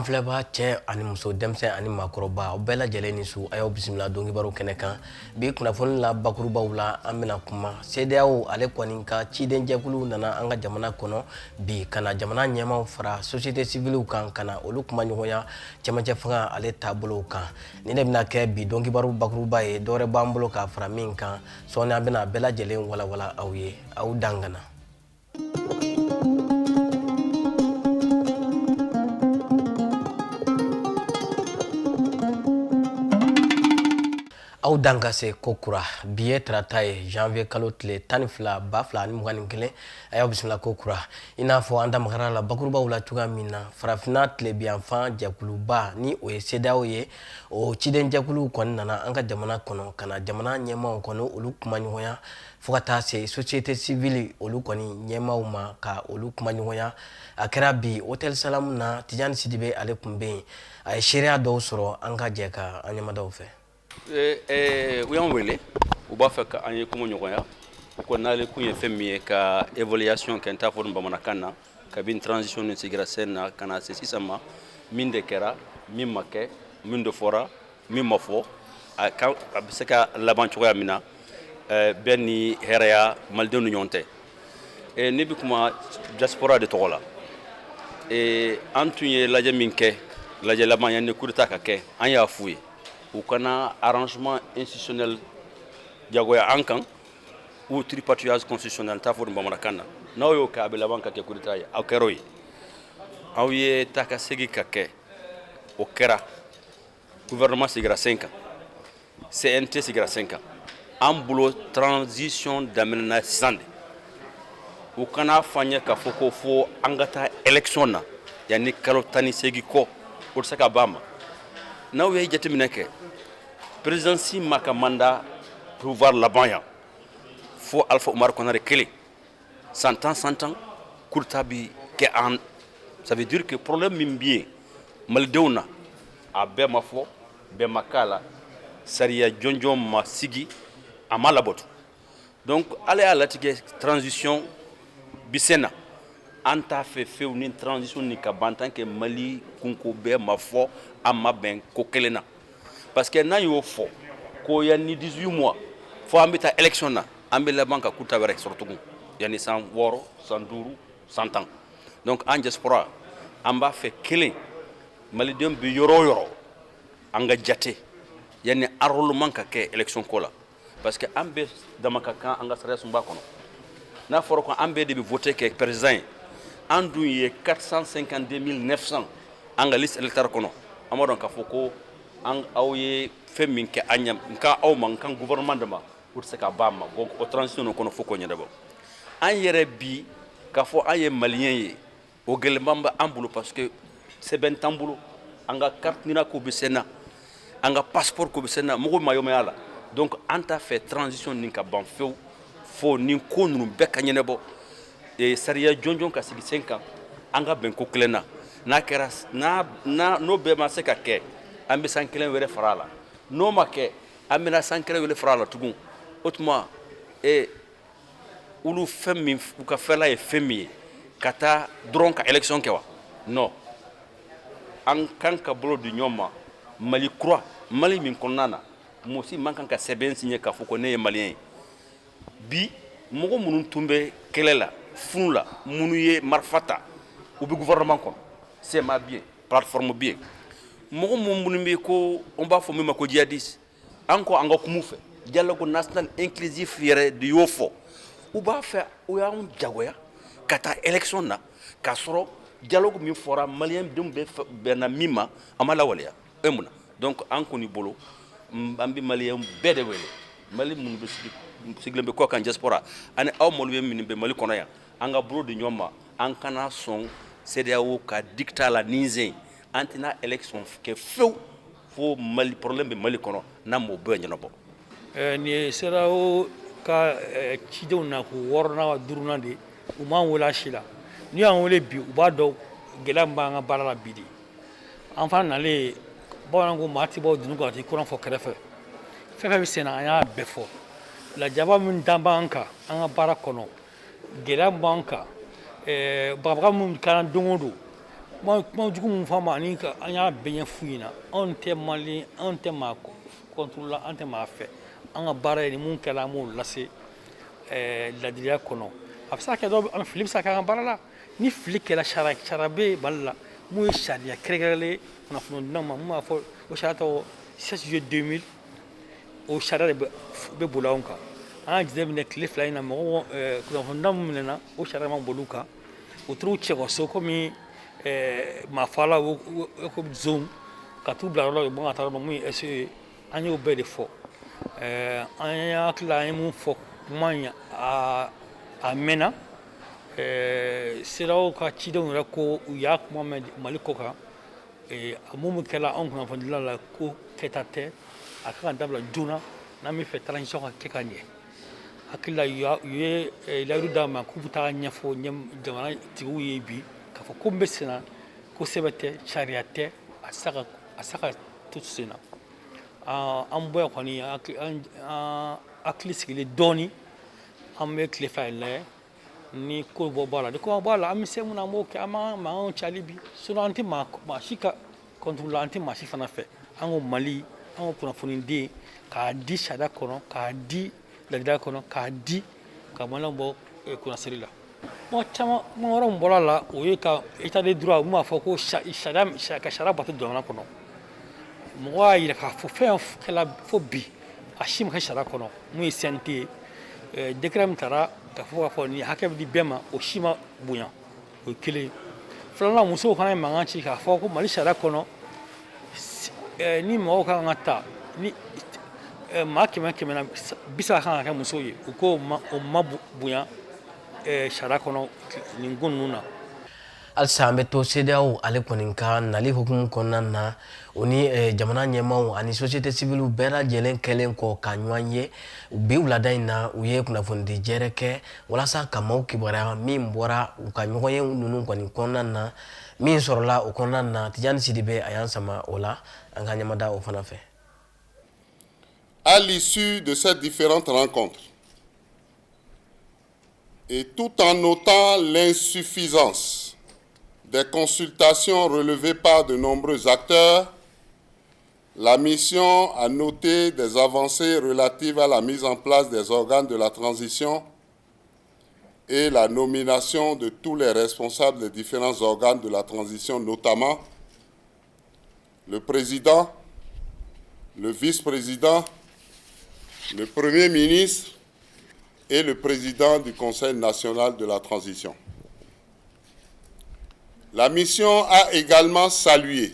Filɛba cɛ ani muso, denmisɛn ani maakɔrɔba, aw bɛɛ lajɛlen ni su. A y'aw bisimila donkibaru kɛnɛ kan. Bi kunnafoni la, bakurubaw la, an bɛna kuma CEDEAO ale kɔni ka cidenjɛkulu nana an ka jamana kɔnɔ bi ka na jamana ɲɛmaaw fara société civile kan, ka na olu kuma ɲɔgɔnya cɛmancɛ fanga ale taabolow kan. Nin de bɛna kɛ bi donkibaru bakuruba ye. Dɔwɛrɛ b'an bolo k'a fara min kan, sɔɔni an bɛna bɛɛ lajɛlen walawala aw ye. Aw dangana. Aw dan ka se ko kura. Bi ye tarata ye, janvier kalo tile 12, 2021. A y'aw bisimila ko kura. I n'a fɔ an da magara la bakurubaw la cogoya min na, farafinna tilebinyanfan jɛkuluba ni o ye CEDEAO ye, o cidenjɛkulu kɔni nana an ka jamana kɔnɔ ka na jamana ɲɛmaaw kɔni olu kuma ɲɔgɔnya, fo ka taa se société civile olu kɔni ɲɛmaaw ma ka olu kuma ɲɔgɔnya. A kɛra bi Hôtel Salam na. Tijani Sidibe ale tun bɛ yen, a ye seereya dɔw sɔrɔ. An ka jɛ ka an ɲɛmadaw fɛ. U y'an wele, u b'a fɛ ka an ye kuma ɲɔgɔnya. U ko n'ale kun ye fɛn min ye, ka évaluation kɛ, n t'a fɔ nin bamanankan na, kabini transition nin sigira sen na ka na se sisan ma, min de kɛra, min ma kɛ, min de fɔra, min ma fɔ, a bɛ se ka laban cogoya min na bɛɛ ni hɛrɛya malidenw ni ɲɔgɔn cɛ. Ne bɛ kuma diaspora de tɔgɔ la. An tun ye lajɛ min kɛ, lajɛ laban yanni coup d'état ka kɛ, an y'a f'u ye u kana arrangement institutionnel jagoya an kan ou tripatouillage constitutionnel, n t'a fɔ nin bamanankan na. N'aw y'o kɛ, a bɛ laban ka kɛ coup d'état ye. Aw kɛra o ye, aw ye taa ka segin ka kɛ, o kɛra. Gouvernement sigira sen kan, CNT sigira sen kan. An bolo, transition daminɛna sisan de. U kana fɔ an ye k'a fɔ ko fo an ka taa élection na yanni kalo 18 kɔ. O tɛ se ka ban ma. N'aw ye jateminɛ kɛ, présidence ma ka mandat pouvoir laban yan fo Alpha Oumar Konaré kelen. San 10, san 10, coup d'état bi kɛ an. Ça veut dire que problème min bɛ yen malidenw na, a bɛɛ ma fɔ, bɛɛ ma k'a la, sariya jɔnjɔn ma sigi, a ma labato. Donc ala y'a latigɛ, transition bi sen na. An t'a fɛ fewu ni transition ni ka ban tant que Mali kunko bɛɛ ma fɔ, an ma bɛn ko kelen na, parce que n'an y'o fɔ ko yanni 18 mois fo an bɛ taa élection na, an bɛ laban ka coup d'état wɛrɛ sɔrɔ tugun yanni san 6, san 5, san 10. Donc an diaspora, an b'a fɛ kelen, malidenw bɛ yɔrɔ o yɔrɔ, an ka jate yanni enrôlement ka kɛ élection ko la, parce que an bɛɛ dama ka kan an ka sariya sunba kɔnɔ. N'a fɔra ko an bɛɛ de bɛ voter kɛ président ye, an dun ye 452 900 an ka liste électorale kɔnɔ, an b'a dɔn k'a fɔ ko an aw ye fɛn min kɛ an ɲɛ, n kan aw ma, n kan gouvernement de ma, o tɛ se ka ban ma. O transition kɔnɔ, fo k'o ɲɛnabɔ. An yɛrɛ bi k'a fɔ an ye malien ye, o gɛlɛman bɛ an bolo, parce que sɛbɛn t'an bolo. An ka carte NINA ko bɛ sen na, an ka passeport ko bɛ sen na, mɔgɔw mayɔmaya la. Donc an t'a fɛ transition nin ka ban fewu fo nin ko ninnu bɛɛ ka ɲɛnabɔ, sariya jɔnjɔn ka sigi sen kan, an ka bɛn ko kelen na. N'a kɛra n'a n'o bɛɛ ma se ka kɛ, an bɛ san kelen wɛrɛ fara a la. N'o ma kɛ, an bɛna san kelen wɛrɛ fara a la tugun. O tuma olu fɛn min, u ka fɛla ye fɛn min ye, ka taa dɔrɔn ka élection kɛ wa? Non, an kan ka bolo di ɲɔgɔn ma. Mali kura, Mali min kɔnɔna na mɔgɔ si man kan ka sɛbɛn signé k'a fɔ ko ne ye malien ye. Bi mɔgɔ minnu tun bɛ kɛlɛ la, funu la, minnu ye marifa ta, u bɛ gouvernement kɔnɔ. CMA bɛ yen, plateforme bɛ yen. Mɔgɔ minnu bɛ ko an b'a fɔ min ma ko djihadiste, an ko an ka kuma u fɛ. Dialogue national inclusif yɛrɛ de y'o fɔ. U b'a fɛ, u y'an jagoya ka taa élection na k'a sɔrɔ dialogue min fɔra, malien denw bɛ bɛnna min ma, a ma lawaleya. E mun na? Donc an kɔni bolo, an bɛ malien bɛɛ de wele, Mali minnu bɛ sigilen bɛ kɔ kan, diaspora, ani aw malien minnu bɛ Mali kɔnɔ yan, an ka bolo di ɲɔgɔn ma. An kana sɔn CEDEAO ka dictat la nin sen. An tɛna élection kɛ fewu fo Mali problème bɛ Mali kɔnɔ, n'an m'o bɛɛ ɲɛnabɔ. Nin ye CEDEAO ka cidenw na k'u wɔɔrɔnan wa duurunan de. U m'an wele a si la. N'u y'an wele bi, u b'a dɔn gɛlɛya min b'an ka baara la bi de. An fana nalen, bamananw ko maa tɛ bɔ dunun kɔnɔ ka t'i kɔnɔ fɔ kɛrɛfɛ. Fɛn fɛn bɛ sen na, an y'a bɛɛ fɔ. Lajaba min dan b'an kan an ka baara kɔnɔ, gɛlɛya min b'an kan, bagabaga min kɛra don o don, Kuma jugu mun fɔ ma ani an y'a bɛɛ ɲɛf'u ɲɛna. Anw tɛ mali, anw tɛ maa contre la, an tɛ maa fɛ. An ka baara ye ni mun kɛra, an b'o lase ladiriya kɔnɔ. A bɛ se ka kɛ dɔw fili bɛ se ka kɛ an ka baara la. Ni fili kɛra, sariya bɛ Mali la mun ye sariya kɛrɛnkɛrɛnlen kunnafonidilaw ma, mun b'a fɔ o sariya tɔgɔ 7 juillet 2000. O sariya de bɛ boli anw kan. An y'a jateminɛ tile 2 in na, mɔgɔ kunnafonidila min minɛna, o sariya ma boli u kan. U taar'u cɛ ka so komi maafala, komi zonw, ka t'u bila yɔrɔ la, u bɔ ka taa yɔrɔ min ye SE ye. An y'o bɛɛ de fɔ. An hakili la, an ye mun fɔ kuma in, a mɛnna. CEDEAO ka cidenw yɛrɛ ko u y'a kuma mɛn Mali kɔ kan. Mun kɛla anw kunnafonidilaw la, ko kɛta tɛ, a kan ka dabila joona n'an bɛ fɛ transition ka kɛ ka ɲɛ. Hakili la, u ye layidu d'an ma k'u bɛ taa ɲɛfɔ jamana tigiw ye bi k'a fɔ ko min bɛ sen na, ko sɛbɛn tɛ, sariya tɛ, a tɛ se ka to sen na. An bɔ yan kɔni, an hakili sigilen dɔɔni. An bɛ tile 2 in lajɛ ni ko bɔ b'a la. Ni ko ma bɔ a la, an bɛ se mun na, an b'o kɛ. An b'an mankanw cali bi, sinon an tɛ maa si ka contre la, an tɛ maa si fana fɛ. An ko Mali, an ko kunnafoniden k'a di sariya kɔnɔ, k'a di ladiliya kɔnɔ, k'a di ka maliyɛnw bɔ kunnasiri la. Kuma caman, kuma wɛrɛ min bɔra la, o ye ka état de droit, mun b'a fɔ ko sariya, ka sariya bato jamana kɔnɔ. Mɔgɔ y'a yira k'a fɔ fɛn kɛla fo bi, a si ma kɛ sariya kɔnɔ. Mun ye CNT ye, décret min taara k'a fɔ nin hakɛ bɛ di bɛɛ ma, o si ma bonya. O ye kelen ye. Filanan, musow fana ye mankan ci k'a fɔ ko Mali sariya kɔnɔ, ni mɔgɔw kan ka ta, ni maa 100 100 na, 30 kan ka kɛ musow ye. U ko o ma bonya sariya kɔnɔ nin ko ninnu na. Halisa an bɛ to CEDEAO ale kɔni ka nali hukumu kɔnɔna na. O ni jamana ɲɛmaaw ani société civile bɛɛ lajɛlen kɛlen kɔ ka ɲɔgɔn ye bi wulada in na, u ye kunnafonidi jɛrɛ kɛ walasa ka maaw kibaruya min bɔra u ka ɲɔgɔn ye ninnu kɔni kɔnɔna na, min sɔrɔla o kɔnɔna na. Tijani Sidibe, a y'an sama o la, an ka ɲamada o fana fɛ. À l'issue de ces différentes rencontres, et tout en notant l'insuffisance des consultations relevées par de nombreux acteurs, la mission a noté des avancées relatives à la mise en place des organes de la transition et la nomination de tous les responsables des différents organes de la transition, notamment le président, le vice-président, le Premier ministre et le président du Conseil national de la transition. La mission a également salué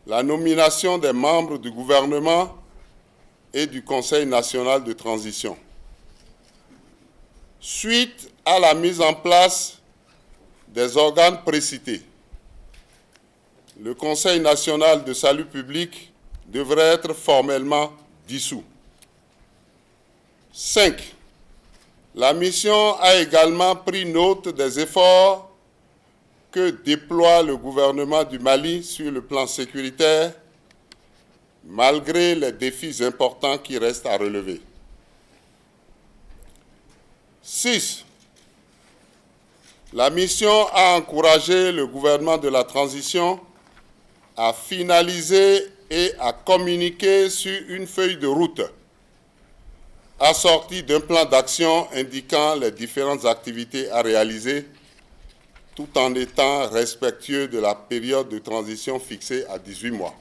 la nomination des membres du gouvernement et du Conseil national de transition. Suite à la mise en place des organes précités, le Conseil national de salut public devrait être formellement dissous. 5. La mission a également pris note des efforts que déploie le gouvernement du Mali sur le plan sécuritaire, malgré les défis importants qui restent à relever. 6. La mission a encouragé le gouvernement de la transition à finaliser et à communiquer sur une feuille de route assortie d'un plan d'action indiquant les différentes activités à réaliser tout en étant respectueux de la période de transition fixée à 18 mois.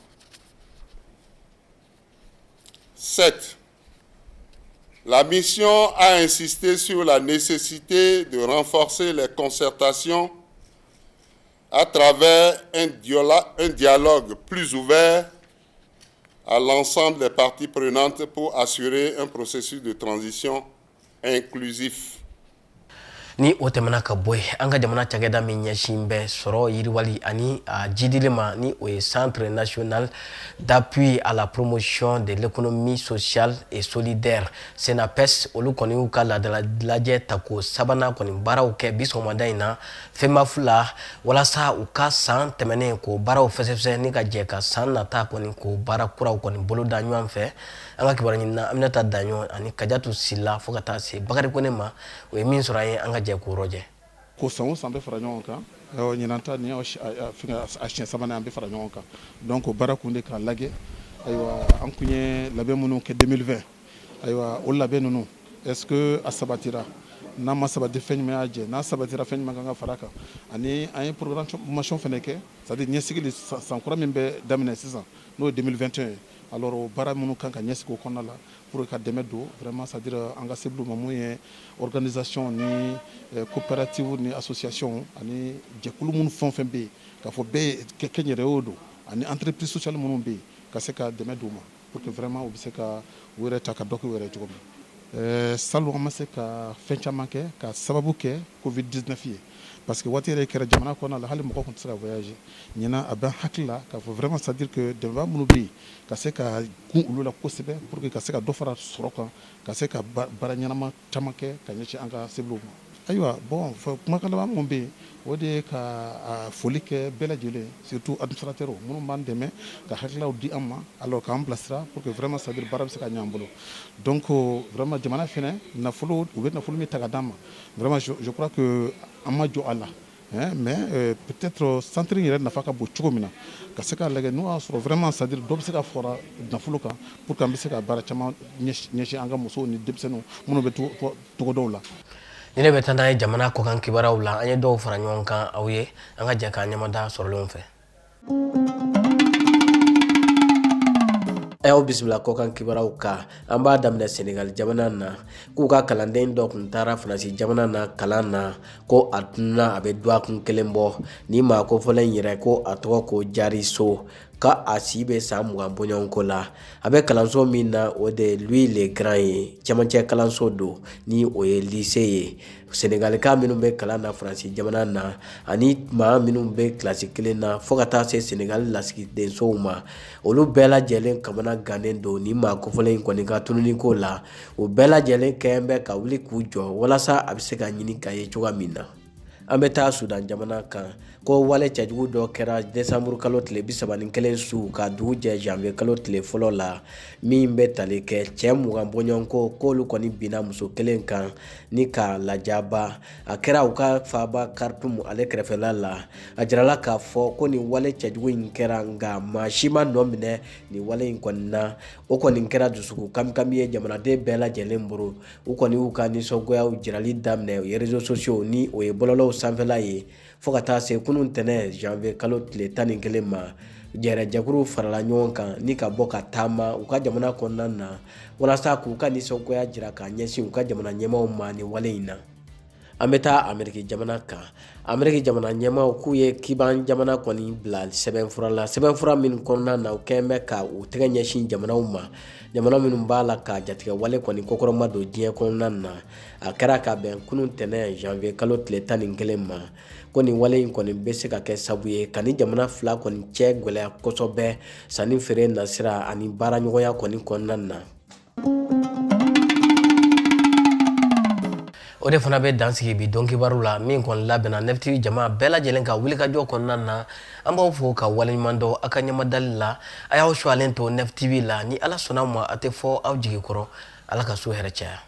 7. La mission a insisté sur la nécessité de renforcer les concertations à travers un dialogue plus ouvert à l'ensemble des parties prenantes pour assurer un processus de transition inclusif. Ni o tɛmɛna ka bɔ yen, an ka jamana cakɛda min ɲɛsin bɛ sɔrɔ yiriwali ani a jidili ma, ni o ye Centre national d'appui à la promotion de l'économie sociale et solidaire, CENAPES, olu kɔni y'u ka laadala lajɛ tako sabanan kɔni baaraw kɛ bi sɔgɔmada in na FEMAF la, walasa u ka san tɛmɛnen k'o baaraw fɛsɛfɛsɛ ni ka jɛ ka san nata kɔni k'o baara kuraw kɔni boloda ɲɔgɔn fɛ. An ka kibaru ɲinina Aminata Daɲɔ ani Kajatu Sila, fo ka taa se Bakari Kone ma, o ye min sɔrɔ an ye, an ka jɛ k'o rɔjɛ. Ko san o san bɛ fara ɲɔgɔn kan. Ɲinan ta nin a siɲɛ sabanan an bɛ fara ɲɔgɔn kan. Donc o baara kun de k'a lajɛ, ayiwa, an kun ye labɛn minnu kɛ 2020, ayiwa, o labɛn ninnu, est ce que a sabatira? N'a ma sabati, fɛn jumɛn y'a jɛ? N'a sabatira, fɛn jumɛn kan ka fara kan? Ani an ye programmation fana kɛ, c'est à dire ɲɛsigi san kura min bɛ daminɛ sisan, n'o ye 2021 ye. Alors o baara minnu kan ka ɲɛsigi o kɔnɔna la pour que ka dɛmɛ don vraiment, c'est à dire an ka cible ma, mun ye organisation ni coopérative ni association ani jɛkulu minnu fɛn o fɛn bɛ yen k'a fɔ bɛɛ kɛnyɛrɛyew don, ani entreprise sociale minnu bɛ yen, ka se ka dɛmɛ d'u ma pour que vraiment u bɛ se ka u yɛrɛ ta ka dɔ k'u yɛrɛ cogo min. Salon, an ma se ka fɛn caman kɛ ka sababu kɛ Covid 19 ye, parce que waati yɛrɛ kɛra jamana kɔnɔna la, hali mɔgɔ tun tɛ se ka voyager. Ɲinan, a bɛ hakili la k'a fɔ vraiment, c'est à dire que dɛmɛba minnu bɛ yen, ka se ka gun olu la kosɛbɛ pour que ka se ka dɔ fara sɔrɔ kan, ka se ka baara ɲɛnama caman kɛ ka ɲɛsin an ka cibles ma. Ayiwa, bon, kumakan laban min bɛ yen, o de ye ka foli kɛ bɛɛ lajɛlen, surtout administrateurs minnu b'an dɛmɛ ka hakililaw di an ma, alors k'an bilasira pour que vraiment, c'est à dire baara bɛ se ka ɲɛ an bolo. Donc vraiment, jamana fɛnɛ nafolo, u bɛ nafolo min ta ka d'an ma, vraiment, je crois que an ma jɔ a la, mais peut-être centre yɛrɛ nafa ka bon cogo min na, ka se k'a lajɛ n'o y'a sɔrɔ vraiment, c'est à dire dɔ bɛ se ka fara nafolo kan pour que an bɛ se ka baara caman ɲɛsin an ka musow ni denmisɛnninw minnu bɛ togodaw la. Ni ne bɛ taa n'a ye jamana kɔkan kibaruyaw la, an ye dɔw fara ɲɔgɔn kan aw ye, an ka jɛ k'an ɲɛmada sɔrɔlenw fɛ. A y'aw bisimila kɔkan kibaruyaw kan. An b'a daminɛ Senegali jamana na, k'u ka kalanden dɔ tun taara Faransi jamana na kalan na, ko a tununna a bɛ dɔgɔkun kelen bɔ. Ni maa kofɔlen yɛrɛ, ko a tɔgɔ ko Jari So, ka a si bɛ san 20 bɔɲɔgɔnko la. A bɛ kalanso min na, o de ye Louis le Grand ye, cɛmancɛ kalanso don, ni o ye lycée ye. Senegalika minnu bɛ kalan na Faransi jamana na ani maa minnu bɛ kilasi kelen na, fo ka taa se Senegali lasigidensow ma, olu bɛɛ lajɛlen kamana gannen don ni maa kofɔlen in kɔni ka tununiko la. U bɛɛ lajɛlen kɛn bɛ ka wuli k'u jɔ walasa a bɛ se ka ɲini ka ye cogoya min na. An bɛ taa Sudan jamana kan, ko wale cɛjugu dɔ kɛra desanburu kalo tile 31 su ka dugu jɛ janvier kalo tile fɔlɔ la, min bɛ tali kɛ cɛ 20 bɔɲɔgɔnko, k'olu kɔni binna muso kelen kan ni k'a lajaba. A kɛra u ka faaba Khartoum ale kɛrɛfɛla la. A jirala k'a fɔ ko nin wale cɛjugu in kɛra, nka maa si ma nɔ minɛ nin wale in kɔni na. O kɔni kɛra dusukun kamikami ye jamanaden bɛɛ lajɛlen bolo. U kɔni y'u ka nisɔngoyaw jirali daminɛ u ye réseaux sociaux, ni o ye bɔlɔlɔw sanfɛla ye, fo ka taa se kunun tɛnɛ janvier kalo tile 11 ma. Jɛrɛjɛkuru farala ɲɔgɔn kan ni ka bɔ ka taama u ka jamana kɔnɔna na walasa k'u ka nisɔngoya jira k'a ɲɛsin u ka jamana ɲɛmaaw ma nin wale in na. An bɛ taa Ameriki jamana kan. Ameriki jamana ɲɛmaaw k'u ye Kiban jamana kɔni bila sɛbɛnfura la, sɛbɛnfura min kɔnɔna na u kɛn bɛ ka u tɛgɛ ɲɛsin jamanaw ma, jamana minnu b'a la ka jatigɛ wale kɔni kɔkɔrɔma don diɲɛ kɔnɔna na. A kɛra ka bɛn kunun tɛnɛ janvier kalo tile 11 ma, ko nin wale in kɔni bɛ se ka kɛ sabu ye ka ni jamana fila kɔni cɛ gɛlɛya kosɛbɛ sanni feere nasira ani baaraɲɔgɔnya kɔni kɔnɔna na. O de fana bɛ dan sigi bi don kibaru la min kɔni labɛnna Nef TV jama bɛɛ lajɛlen ka wulikajɔ kɔnɔna na. An b'aw fo ka waleɲuman dɔn aw ka ɲɛmadali la. A y'aw suwalen to Nef TV la, ni Ala sɔnna ma, a tɛ fɔ aw jigi kɔrɔ. Ala ka su hɛrɛ caya.